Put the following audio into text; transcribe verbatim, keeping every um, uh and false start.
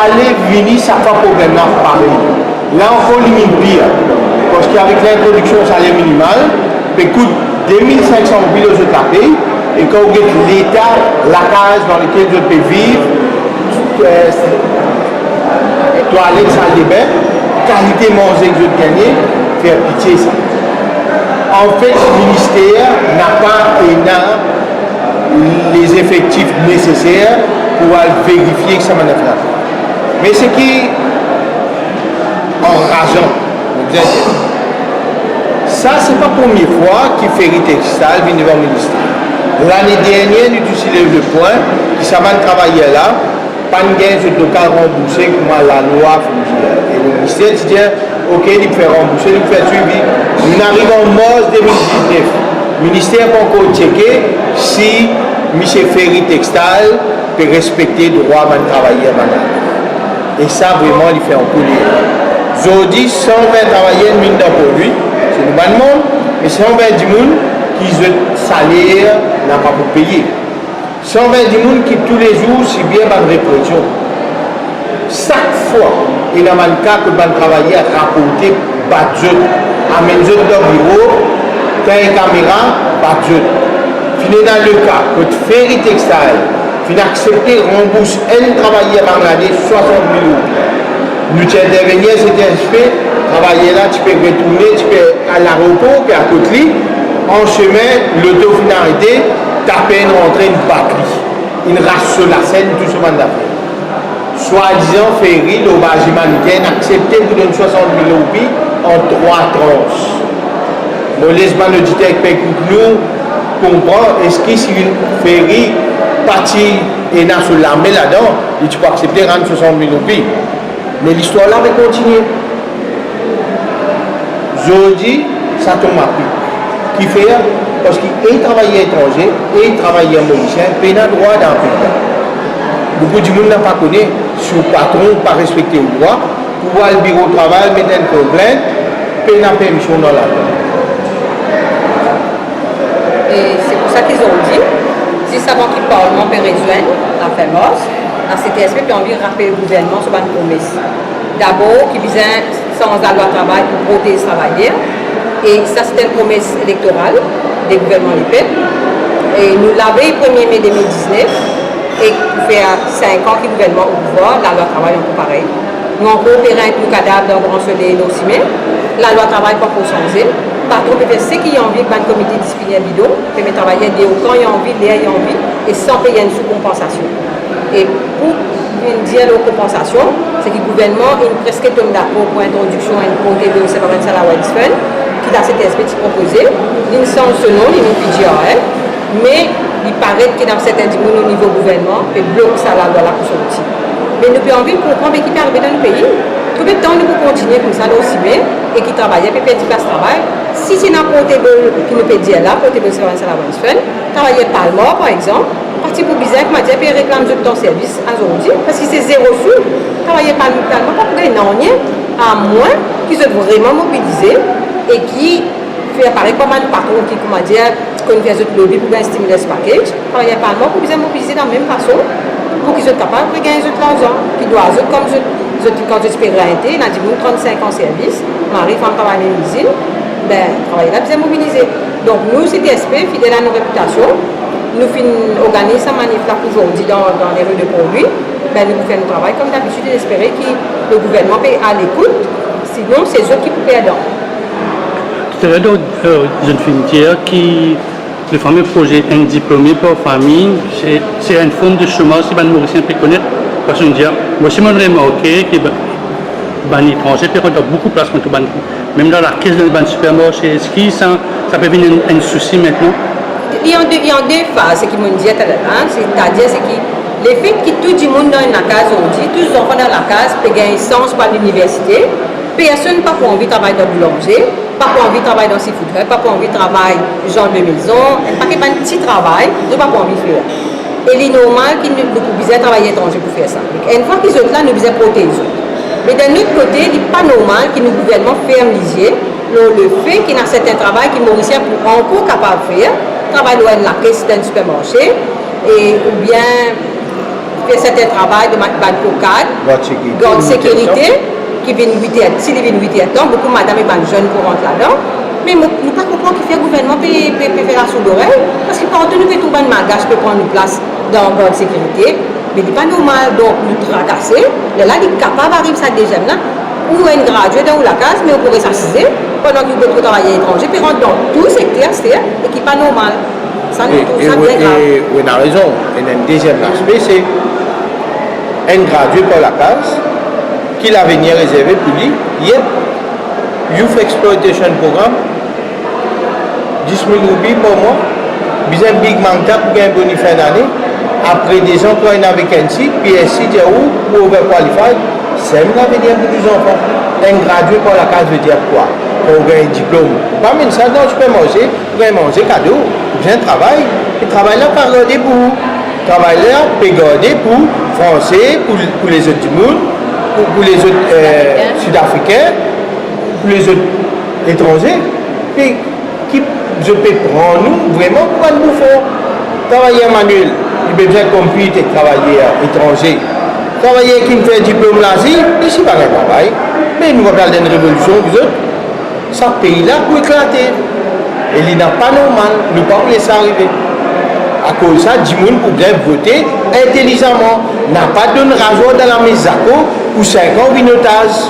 Ale vini, sak fwa problem la parey. La ankor li vinn pir, parski avek lintrodiksion saler minimal, pe kout de mil sink san roupi lor zot lapey, e kan ou get leta lakaz dan lekel zot pe viv, eh, twalet, saldebin, kalite manze ki zot gagne, fer pitie sa. Anfet, minister napa ena lezefektif neseser pou al verifie ki sa bann zafer la. Me seki anrazan, mo bizin dir, sa se pa premie fwa ki Ferry Textile vinn devan minister. Lane dernier, nou ti lev lepwin ki sa bann travayer la, pa'nn gagn zot lokal ranbourse kouma lalwa finn dir. E le minister ti dir, ok, li pou fer ranbourse, li pou fer swivi. Nou'nn ariv an mars de mil diznef, minister pa ankor tcheke si misie Ferry Textile pe respekte drwa bann travayer bann la. E sa, vreman, li fer ankoler. Zordi, san vin travayer vinn dan port Louis, se nou bann manm, me san vin dimoun ki zot saler napa pou peye. San vin dimoun ki toulezour sibir bann represion. Sak fwa ena bann ka kot bann travayer raporte bat zot, amenn zot dan biro, tegn kamera, bat zot. Finn ena leka kot Ferry Textile finn aksepte ranbours enn travayer Bangladesh swasant mil roupi. Nou ti intervenir, se ti exprès, travayer la ti pe retourne, ti pe al laeropor, pe akot li, an semin, loto finn arete, tape enn rantre, inn bat li, inn ras so lasenn, tou so bann zafer. Swadizan Ferry, lor baz imaniter, inn aksepte pou donn swasant mil roupi an trwa trans. Mo les bann oditer ki pe ekout nou konpran, eski si Ferry pa ti ena so lame ladan, li ti pou aksepte rann swasant mil roupi? Me listwar la pe kontigne. Zordi, sa tom apik. Kifer? Parski e travayer etranze, e travayer morisien pena drwa dan pei la. Boukou dimoun napa kone, si ou patron pa respekte ou drwa, pou al biro travay, met enn konplint, pena permision dan lalwa. E se pou sa ki zordi, zis avan ki parlman pe rezwenn, la fin mars, la C T S P pe anvi rapel gouvernman so bann promes. Dabor, ki bizin sanz lalwa travay pou protez travayer, e sa se enn promes elektoral de gouvernman lepep. E nou lavey premie me de mil diznef, e pou fer sink an ki gouvernman o pouvwar, lalwa travay ankor parey. Nou ankor pe rint nou kadav dan Gran Soley lor sime, lalwa travay pa pou sanze, patron pe fer seki li anvi, bann komite disiplinner bidon, pe met travayer deor kan li anvi, ler li anvi, e san pey enn sou konpansasion. E pou vinn dir lor konpansasion, se ki gouvernman inn preske tom dakor pou introdiksion enn portable severance allowance fund, ki la C T S P ti propoze, linn sanz so nom, li vinn P G R F, me li paret ki ena serten dimoun o nivo gouvernman pe blok sa lalwa la pou sorti. Me nou pe anvi konpran be ki pe arive dan nou pei. Konbien tan nou pou kontigne koumsa lor sime e ki travayer pe perdi plas travay? Si se ena portable ki nou pe dir la, portable severance allowance fund, travayer Palmar, par exanp, pa ti pou bizin, koumadir, pe reklam zot tan servis azordi, parski se zero sou. Travayer Pal-, Palmar pa pou gagn nanye, amwin ki zot vreman mobilize e ki fer parey kouma bann patron ki, koumadir, konn fer zot lobi pou gagn stimulus package. Travayer Palmar pou bizin mobilize lamem fason pou ki zot kapav regagn zot larzan ki dwa zot, kom zot, zot, kan zot ti pe rente, ena dimoun trannsink an servis, mari, fam travay mem izinn, be, travayer la bizin mobilize. Donk nou, C T S P, fidel a nou repitasion, nou finn organiz sa manif la pou zordi dan, dan leri de Port Louis, be, nou pou fer nou travay kom dabitid e espere ki le gouvernman pe alekout, sinon se zot ki pou perdan. Talor, euh, zot finn dir ki le fame proze enn diplome par fami, se, se enn form de somaz ki bann Morisien pe konet, parski nou dir, mo osi mo'nn remarke ki ba-, bann etranze pe rant dan boukou plas, kan tou bann, mem dan lakes, dan bann sipermarse, eski sa, sa pe vinn enn, enn sousi aster? Li an de, li an de faz, seki mo'nn dir talor la, setadir seki lefet ki tou dimoun dan enn lakaz zordi, tou zanfan dan lakaz pe gagn sans pou al liniversite, personn pa pou anvi travay dan boulanze, pa pou anvi travay dan seafood hut, pa pou anvi travay zann de mezon, enn paket bann ti travay, zot pa pou anvi fer. E li normal ki nou, nou pou bizin travayer etranze pou fer sa. Enn fwa ki zot la, nou bizin protez zot. Me dan lot kote, li pa normal ki nou gouvernman ferm lizie lor lefe ki ena serten travay ki Morisien pou ankor kapav fer, travay lor enn lakes dan enn sipermarse, e, oubien Fer sertin travay de ma-, bann kokad, gard sekirite, ki vinn wit er, si li vinn wit er tan, boukou madam e bann zenn pou rant ladan. Me mo, nou pa konpran kifer gouvernman pe, pe, pe fer lasourd lorey, parski partou nou pe trouv bann malgas pe pran nou plas dan gard sekirite, me li pa normal, donk nou trakase. Lerla li kapav ariv sa deziem la, ou enn gradye dan ou lakaz, me ou pou res asize, pandan ki ou get travayer etranze pe rant dan tou sekter, sekter, e ki pa normal. Sa nou trouv sa bien grav. E ou ena rezon. Ena enn deziem laspe, se enn gradye par lakaz, ki lavenir rezerve pou li, yep, Youth Exploitation Program, dis mil roupi par mwa, bizin big mangta pou gagn boni fin dane, apre de zan pou al vacancy, P S C dir ou, ou overqualified, same lavenir pou nou zanfan. Enn gradye par lakaz vedir kwa? Kan ou gagn diplom, ou pa amenn sa dan sipermarse, pou gagn manze kado, ou bizin travay. E travay la pa garde pou ou. Travay la pe garde pou Franse, pou, pou lezot dimoun, pou, pou lezot, eh, Sidafrikin, pou lezot etranze. E ki zot pe pran nou vreman pou bann boufon. Travayer manuel, li pe bizin compete ek travayer etranze. Travayer ki finn fer diplom Lazi, li si pa gagn travay. Me nou pa pe al dan enn revolision, bizot. Sa pei la pou eklate. E li napa normal, nou pa pou les sa arive. Akoz sa, dimoun pou bizin vote intelizaman. Napa donn razwar dan lame Zako pou sink an vinn otaz.